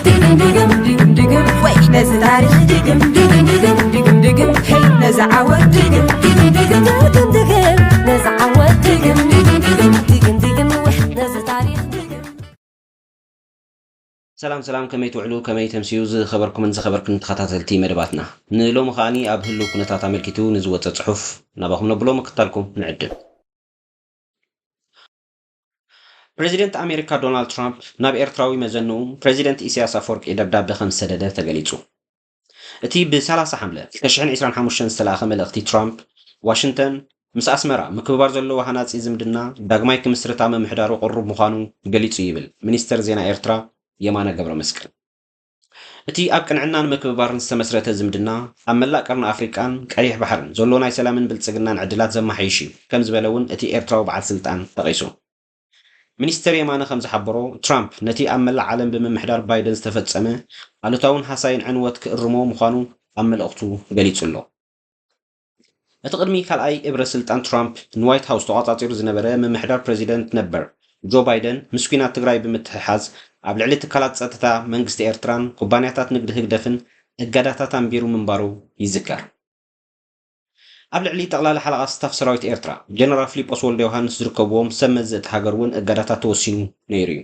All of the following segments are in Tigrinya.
ድግም ድግም ድግም ድግም ወይ ነዚ ታሪኽ ድግም ድግም ድግም ድግም ድግም ሄይ ነዚ ዓወት ድግም ድግም ድግም ድግም ድግም ነዚ ዓወት ድግም ድግም ድግም ድግም ድግም ወይ ነዚ ታሪኽ ድግም። ሰላም ሰላም፣ ከመይ ትውዕሉ፣ ከመይ ተምስዩ ዝኸበርኩምን ዝኸበርክን ተኸታተልቲ መደባትና? ንሎሚ ከዓኒ ኣብ ህልው ኩነታት ኣመልኪቱ ንዝወጸ ጽሑፍ ናባኹም ነብሎ፣ ምክታልኩም ንዕድም። ፕሬዚደንት ኣሜሪካ ዶናልድ ትራምፕ ናብ ኤርትራዊ መዘንኡ ፕሬዚደንት ኢሳያስ ኣፈወርቂ ደብዳበ ከም ዝሰደደ ተገሊጹ። እቲ ብ ሰላሳ ሓምለ ክልተ ሽሕን ዕስራን ሓሙሽተን ዝተላእኸ መልእኽቲ ትራምፕ፣ ዋሽንግተን ምስ ኣስመራ ምክብባር ዘለዎ ሃናጺ ዝምድና ዳግማይ ክምስርታ ምምሕዳሩ ቅሩብ ምዃኑ ገሊጹ ይብል ሚኒስተር ዜና ኤርትራ የማነ ገብረመስቀል። እቲ ኣብ ቅንዕናን ምክብባርን ዝተመስረተ ዝምድና ኣብ መላእ ቀርኒ ኣፍሪቃን ቀይሕ ባሕርን ዘሎ ናይ ሰላምን ብልጽግናን ዕድላት ዘመሓይሽ እዩ ከም ዝበለ እውን እቲ ኤርትራዊ በዓል ስልጣን ጠቒሱ። ሚኒስተር የማነ ከም ዝሓበሮ፣ ትራምፕ ነቲ ኣብ መላእ ዓለም ብምምሕዳር ባይደን ዝተፈጸመ ኣሉታውን ሃሳይን ዕንወት ክእርሞ ምዃኑ ኣብ መልእኽቱ ገሊጹ ኣሎ። እቲ ቅድሚ ካልኣይ እብረ ስልጣን ትራምፕ ንዋይት ሃውስ ተቋጻጺሩ ዝነበረ ምምሕዳር ፕሬዚደንት ነበር ጆ ባይደን ምስ ኲናት ትግራይ ብምትሕሓዝ ኣብ ልዕሊ ትካላት ጸጥታ መንግስቲ ኤርትራን ኩባንያታት ንግዲ ህግደፍን እገዳታት ኣንቢሩ ምንባሩ ይዝከር። ኣብ ልዕሊ ጠቕላሊ ሓለቓ ስታፍ ሰራዊት ኤርትራ ጀነራል ፊሊጶስ ወልደ ዮሃንስ ዝርከብዎም ሰብ መዚ እታ ሃገር እውን እገዳታት ተወሲኑ ነይሩ እዩ።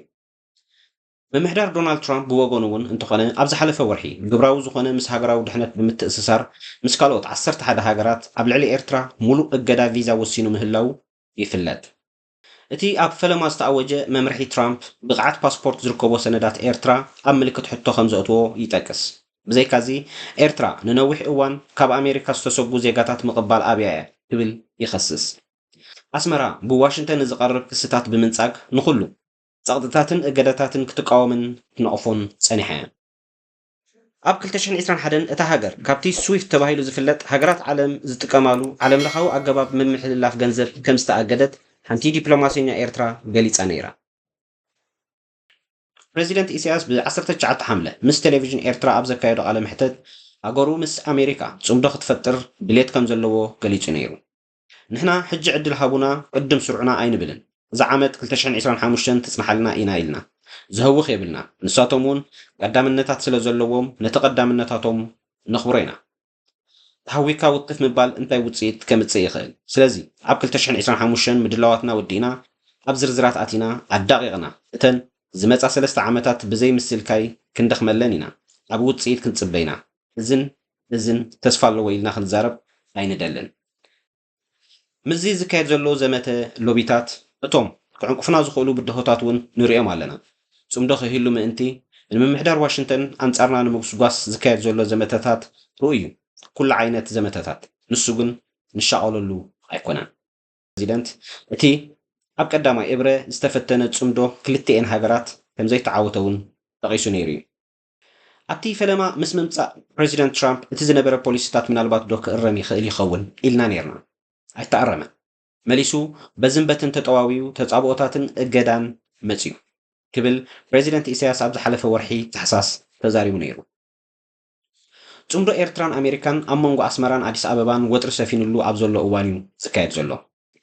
ምምሕዳር ዶናልድ ትራምፕ ብወገኑ እውን እንተኾነ፣ ኣብ ዝሓለፈ ወርሒ ግብራዊ ዝኾነ ምስ ሃገራዊ ድሕነት ብምትእስሳር ምስ ካልኦት ዓሰርተ ሓደ ሃገራት ኣብ ልዕሊ ኤርትራ ሙሉእ እገዳ ቪዛ ወሲኑ ምህላው ይፍለጥ። እቲ ኣብ ፈለማ ዝተኣወጀ መምርሒ ትራምፕ፣ ብቕዓት ፓስፖርት ዝርከቦ ሰነዳት ኤርትራ ኣብ ምልክት ሕቶ ከም ዘእትዎ ይጠቅስ። ብዘይካዚ፣ ኤርትራ ንነዊሕ እዋን ካብ ኣሜሪካ ዝተሰጉ ዜጋታት ምቕባል ኣብያ እያ ክብል ይኸስስ። ኣስመራ ብዋሽንግተን ንዝቐርብ ክስታት ብምንጻግ፣ ንኹሉ ጸቕጥታትን እገዳታትን ክትቃወምን ክትነቕፎን ጸኒሓ እያ። ኣብ ክልተ ሽሕን ዕስራን ሓደን እታ ሃገር ካብቲ ስዊፍት ተባሂሉ ዝፍለጥ ሃገራት ዓለም ዝጥቀማሉ ዓለምለኻዊ ኣገባብ ምምሕልላፍ ገንዘብ ከም ዝተኣገደት ሓንቲ ዲፕሎማሰኛ ኤርትራ ገሊጻ ነይራ። ፕሬዚደንት ኢሳያስ ብ ዓሰርተ ትሽዓተ ሓምለ ምስ ቴሌቪዥን ኤርትራ ኣብ ዘካየዶ ቃለ መሕተት፣ ሃገሩ ምስ ኣሜሪካ ጽምዶ ክትፈጥር ድሌት ከም ዘለዎ ገሊጹ ነይሩ። ንሕና ሕጂ ዕድል ሃቡና፣ ቅድም ስርዑና ኣይንብልን። እዛ ዓመት ክልተ ሽሕን ዕስራን ሓሙሽተን ትጽንሓልና ኢና ኢልና። ዝህውኽ የብልና። ንሳቶም እውን ቀዳምነታት ስለ ዘለዎም፣ ነቲ ቀዳምነታቶም ነኽብሮ ኢና። ተሃዊካ ውትፍ ምባል እንታይ ውጽኢት ከምጽእ ይኽእል? ስለዚ፣ ኣብ ክልተ ሽሕን ዕስራን ሓሙሽተን ምድላዋትና ወዲእና፣ ኣብ ዝርዝራት ኣቲና፣ ኣዳቒቕና፣ እተን ዝመጻ ሰለስተ ዓመታት ብዘይ ምስልካይ ክንደኽመለን ኢና። ኣብ ውጽኢት ክንጽበ ኢና። እዝን እዝን ተስፋ ኣለዎ ኢልና ክንዛረብ ኣይንደልን። ምስዚ ዝካየድ ዘሎ ዘመተ ሎቢታት፣ እቶም ክዕንቁፍና ዝኽእሉ ብድሆታት እውን ንርእዮም ኣለና። ጽምዶ ክህሉ ምእንቲ፣ ንምምሕዳር ዋሽንግተን ኣንጻርና ንምጉስጓስ ዝካየድ ዘሎ ዘመተታት ርኡይ እዩ። ኩሉ ዓይነት ዘመተታት። ንሱ ግን ንሻቐለሉ ኣይኮነን። ፕሬዚደንት፣ እቲ ኣብ ቀዳማይ እብረ ዝተፈተነ ጽምዶ ክልቲኤን ሃገራት ከም ዘይተዓወተ እውን ጠቒሱ ነይሩ እዩ። ኣብቲ ፈለማ ምስ ምምጻእ ፕሬዚደንት ትራምፕ፣ እቲ ዝነበረ ፖሊሲታት ምናልባት ዶ ክእረም ይኽእል ይኸውን ኢልና ነይርና። ኣይተኣረመን። መሊሱ በዝንበትን ተጠዋዊኡ ተጻብኦታትን እገዳን መጺኡ ክብል ፕሬዚደንት ኢሳያስ ኣብ ዝሓለፈ ወርሒ ታሕሳስ ተዛሪቡ ነይሩ። ጽምዶ ኤርትራን ኣሜሪካን ኣብ መንጎ ኣስመራን ኣዲስ ኣበባን ወጥሪ ሰፊንሉ ኣብ ዘሎ እዋን እዩ ዝካየድ ዘሎ።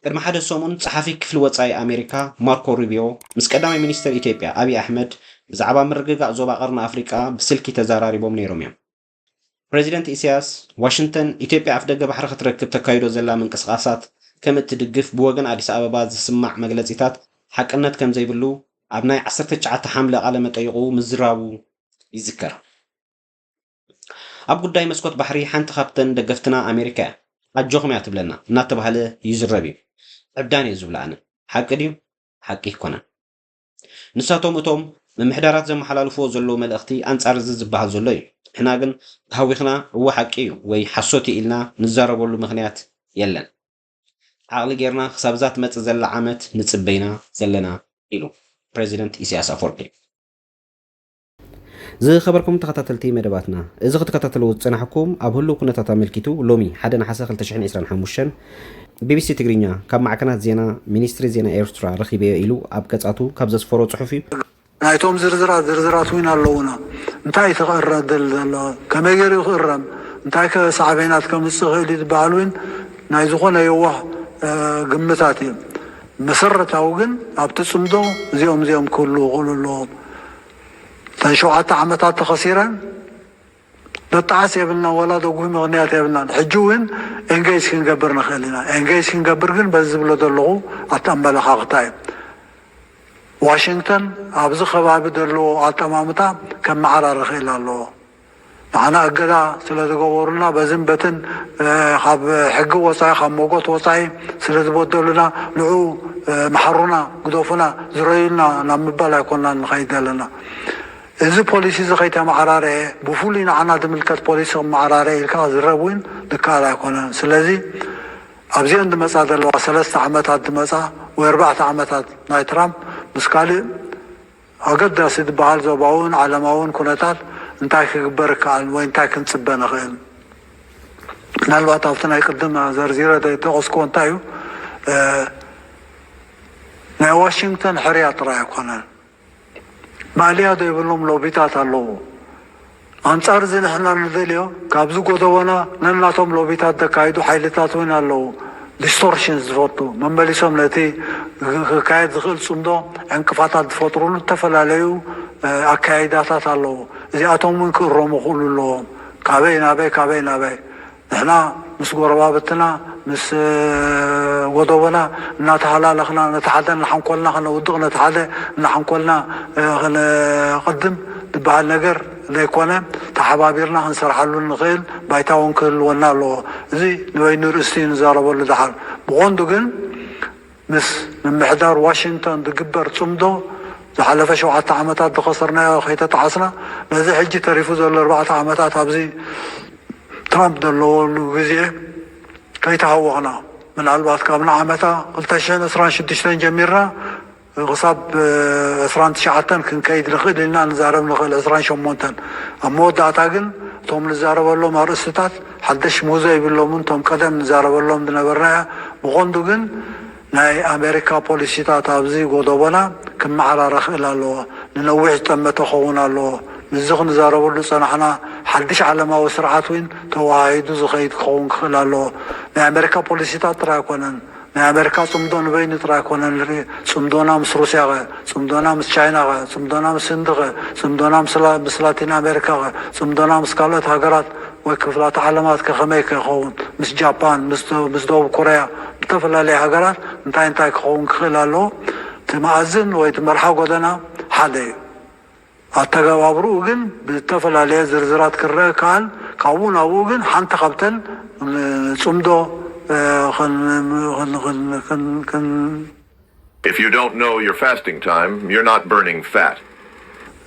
ቅድሚ ሓደ ሰሙን ጸሓፊ ክፍሊ ወጻኢ ኣሜሪካ ማርኮ ሩቢዮ ምስ ቀዳማይ ሚኒስተር ኢትዮጵያ ኣብይ ኣሕመድ ብዛዕባ ምርግጋእ ዞባ ቀርኒ ኣፍሪቃ ብስልኪ ተዘራሪቦም ነይሮም እዮም። ፕሬዚደንት ኢሳያስ፣ ዋሽንግተን ኢትዮጵያ ኣፍደገ ባሕሪ ክትረክብ ተካይዶ ዘላ ምንቅስቓሳት ከም እትድግፍ ብወገን ኣዲስ ኣበባ ዝስማዕ መግለጺታት ሓቅነት ከም ዘይብሉ ኣብ ናይ ዓሰርተ ትሽዓተ ሓምለ ቃለ መጠይቑ ምዝራቡ ይዝከር። ኣብ ጉዳይ መስኮት ባሕሪ ሓንቲ ካብተን ደገፍትና ኣሜሪካ እያ፣ ኣጆኹም እያ ትብለና እናተባህለ ይዝረብ እዩ። ዕብዳን እየ ዝብሎ ኣነ። ሓቂ ድዩ? ሓቂ ኣይኮነን። ንሳቶም እቶም ምምሕዳራት ዘመሓላልፍዎ ዘለዉ መልእኽቲ ኣንጻር እዚ ዝበሃል ዘሎ እዩ። ንሕና ግን ተሃዊኽና እወ ሓቂ እዩ ወይ ሓሶት እዩ ኢልና ንዛረበሉ ምኽንያት የለን። ዓቕሊ ጌርና ክሳብ እዛ ትመጽእ ዘላ ዓመት ንጽበ ኢና ዘለና ኢሉ ፕሬዚደንት ኢሳያስ ኣፈወርቂ። ዝኸበርኩም ተኸታተልቲ መደባትና፣ እዚ ክትከታተልዎ ዝጸናሕኩም ኣብ ህሉው ኩነታት ኣመልኪቱ ሎሚ ሓደ ነሓሰ ክልተ ሽሕን ዕስራን ሓሙሽተን ቢቢሲ ትግርኛ ካብ ማዕከናት ዜና ሚኒስትሪ ዜና ኤርትራ ረኺበዮ ኢሉ ኣብ ገጻቱ ካብ ዘስፈሮ ጽሑፍ እዩ። ናይቶም ዝርዝራት ዝርዝራት እውን ኣለዉና። እንታይ እዩ ክቕረድል ዘሎ? ከመይ ገይሩ ክእረም? እንታይ ከ ሳዕቤናት ከምጽእ ይኽእል እዩ ዝበሃል እውን ናይ ዝኾነ የዋህ፣ እ፣ ግምታት እዩ። መሰረታዊ ግን ኣብቲ ጽምዶ እዚኦም እዚኦም ክህልዉ ይኽእሉ ኣለዎም። እተን ሸውዓተ ዓመታት ተኸሲረን በጣዕስ የብልናን፣ ወላ ደጉሂ ምኽንያት የብልናን። ሕጂ እውን ኤንጌጅ ክንገብር ንኽእል ኢና። ኤንጌጅ ክንገብር ግን በዚ ዝብሎ ዘለኹ ኣተኣመለኻኽታ እዩ። ዋሽንግተን ኣብዚ ከባቢ ዘለዎ ኣጠማምታ ከመዓራረ ክእል ኣለዎ። ንዓና እገዳ ስለ ዝገበሩና በዝን በትን ካብ ሕጊ ወፃኢ ካብ ሞጎት ወፃኢ ስለ ዝበደሉና ንዑ መሓሩና ግደፉና ዝረዩና ናብ ምባል ኣይኮንና ንኸይድ ዘለና። እዚ ፖሊሲ እዚ ከይተመዓራረየ ብፍሉይ ንዓና ዝምልከት ፖሊሲ ክመዓራረየ ኢልካ ዝረብ እውን ዝከኣል ኣይኮነን። ስለዚ ኣብዚአን ዝመፃ ዘለዋ ሰለስተ ዓመታት ዝመፃ ወይ ኣርባዕተ ዓመታት ናይ ትራምፕ ምስ ካልእ ኣገዳሲ ዝበሃል ዞባውን ዓለማውን ኩነታት እንታይ ክግበር ይከኣል ወይ እንታይ ክንፅበ ንኽእል? ምናልባት ኣብቲ ናይ ቅድም ዘርዚረ ዘይጠቐስኩዎ እንታይ እዩ፣ ናይ ዋሽንግተን ሕርያ ጥራይ ኣይኮነን። ማእለያ ዘይብሎም ሎቢታት ኣለዉ። ኣንጻር እዚ ንሕና ንደልዮ ካብዚ ጎደቦና ነናቶም ሎቢታት ዘካይዱ ሓይልታት እውን ኣለዉ። ዲስቶርሽን ዝፈቱ መመሊሶም ነቲ ክካየድ ዝኽእል ጽምዶ ዕንቅፋታት ዝፈጥሩሉ ዝተፈላለዩ ኣካያይዳታት ኣለዉ። እዚኣቶም እውን ክእረሙ ክእሉ ኣለዎም። ካበይ ናበይ ካበይ ናበይ ንሕና ምስ ጎረባብትና ምስ ጎደቦና እናተሃላለኽና ነቲ ሓደ እናሓንኮልና ከነውድቕ ነቲ ሓደ እናሓንኮልና ክንቕድም ዝበሃል ነገር ዘይኮነ ተሓባቢርና ክንሰርሓሉ ንኽእል ባይታ እውን ክህልወና ኣለዎ። እዚ ንበይኑ ርእስቲ ንዛረበሉ ደሓር ብቖንዱ ግን ምስ ምምሕዳር ዋሽንግቶን ዝግበር ጽምዶ ዝሓለፈ ሸውዓተ ዓመታት ዝኸሰርናዮ ከይተጣዓስና ነዚ ሕጂ ተሪፉ ዘሎ ኣርባዕተ ዓመታት ኣብዚ ትራምፕ ዘለዎሉ ግዜ ከይተሃወኽና ምናልባት ካብ ንዓመታ ክልተ ሽሕን ዕስራን ሽዱሽተን ጀሚርና ክሳብ ዕስራን ትሽዓተን ክንከይድ ንኽእል ኢልና ንዛረብ ንኽእል ዕስራን ሸሞንተን ኣብ መወዳእታ ግን እቶም ንዛረበሎም ኣርእስትታት ሓደሽ ሙዞ ይብሎምን እቶም ቀደም ንዛረበሎም ዝነበርናያ ብቐንዱ ግን ናይ ኣሜሪካ ፖሊሲታት ኣብዚ ጎደቦና ክመዓራረ ክእል ኣለዎ። ንነዊሕ ዝጠመተ ክኸውን ኣለዎ። ምስዚ ክንዛረበሉ ዝጸናሕና ሓድሽ ዓለማዊ ስርዓት እውን ተወሃሂዱ ዝኸይድ ክኸውን ክኽእል ኣለዎ። ናይ ኣሜሪካ ፖሊሲታት ጥራይ ኣይኮነን። ናይ ኣሜሪካ ጽምዶ ንበይኑ ጥራይ ኣይኮነን ንርኢ። ጽምዶና ምስ ሩስያ ኸ፣ ጽምዶና ምስ ቻይና ኸ፣ ጽምዶና ምስ ህንዲ ኸ፣ ጽምዶና ምስ ላ- ምስ ላቲን ኣሜሪካ ኸ፣ ጽምዶና ምስ ካልኦት ሃገራት ወይ ክፍላተ ዓለማት ከ ከመይ ከ ይኸውን? ምስ ጃፓን፣ ምስ ምስ ደቡብ ኮርያ፣ ዝተፈላለያ ሃገራት እንታይ እንታይ ክኸውን ክኽእል ኣለዎ? እቲ መኣዝን ወይ እቲ መርሓ ጎደና ሓደ እዩ። ኣተገባብርኡ ግን ብዝተፈላለየ ዝርዝራት ክረአ ይከኣል። ካብኡ ናብኡ ግን ሓንቲ ካብተን ጽምዶ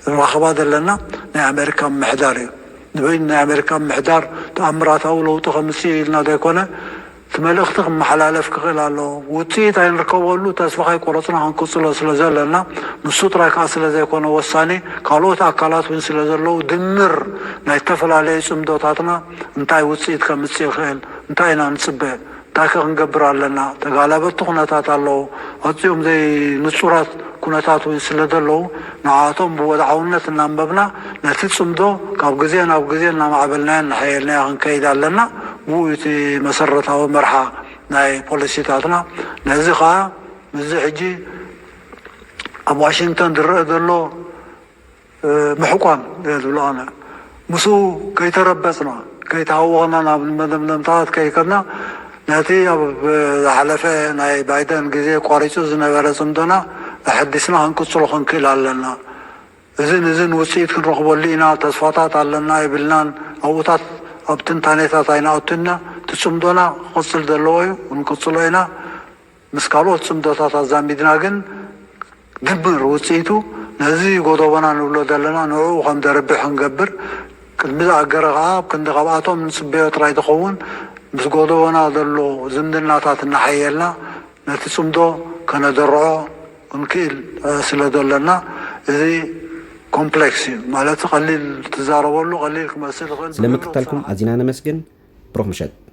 ንራኸባ ዘለና ናይ ኣሜሪካ ምምሕዳር እዩ። ንበይኑ ናይ ኣሜሪካ ምምሕዳር ተኣምራታዊ ለውጢ ከምፅእ ኢልና ዘይኮነ እቲ መልእኽቲ ክመሓላለፍ ክኽእል ኣለዎ። ውፅኢት ኣይንርከበሉ ተስፋ ከይቆረፅና ክንቅፅሎ ስለ ዘለና ንሱ ጥራይ ከዓ ስለ ዘይኮነ ወሳኒ ካልኦት ኣካላት እውን ስለ ዘለዉ ድምር ናይ ዝተፈላለዩ ፅምዶታትና እንታይ ውፅኢት ከምፅእ ይኽእል እንታይ ኢና ንፅበ? እንታይ ከ ክንገብር ኣለና? ተጋላበጥቲ ኩነታት ኣለዉ። ኣዝዮም ዘይንጹራት ኩነታት እውን ስለ ዘለዉ ንዓኣቶም ብወድዓውነት እናንበብና ነቲ ጽምዶ ካብ ግዜ ናብ ግዜ እናማዕበልናዮ እናሓየልናዮ ክንከይድ ኣለና። ብኡ እቲ መሰረታዊ መርሓ ናይ ፖሊሲታትና። ነዚ ኸኣ ምስዚ ሕጂ ኣብ ዋሽንግተን ዝረአ ዘሎ ምሕቋን እየ ዝብሎ ኣነ። ምስኡ ከይተረበጽና ከይተሃወኽና ናብ መደምደምታት ከይከድና ነቲ ኣብ ዝሓለፈ ናይ ባይደን ግዜ ቋሪጹ ዝነበረ ጽምዶና ኣሐዲስና ክንቅጽሎ ክንክእል ኣለና። እዝን እዝን ውጽኢት ክንረኽበሉ ኢና ተስፋታት ኣለና ኣይብልናን ኣብኡታት ኣብ ትንታኔታት ኣይንኣቱና። እቲ ጽምዶና ክቕጽል ዘለዎ እዩ ክንቅጽሎ ኢና። ምስ ካልኦት ጽምዶታት ኣዛሚድና ግን ድምር ውጽኢቱ ነዚ ጎደቦና ንብሎ ዘለና ንዕኡ ከም ዘርብሕ ክንገብር ቅድሚ ዝኣገረ ከኣ ኣብ ክንዲ ካብኣቶም ንጽበዮ ጥራይ ዝኸውን ምስ ጎደቦና ዘሎ ዝምድናታት እናሓየልና ነቲ ጽምዶ ከነደርዖ ክንክእል ስለ ዘለና እዚ ኮምፕሌክስ እዩ ማለት ቀሊል ትዛረበሉ ቀሊል ክመስል ይኽእል ስለምክታልኩም ኣዚና ነመስግን። ብሩኽ ምሸት።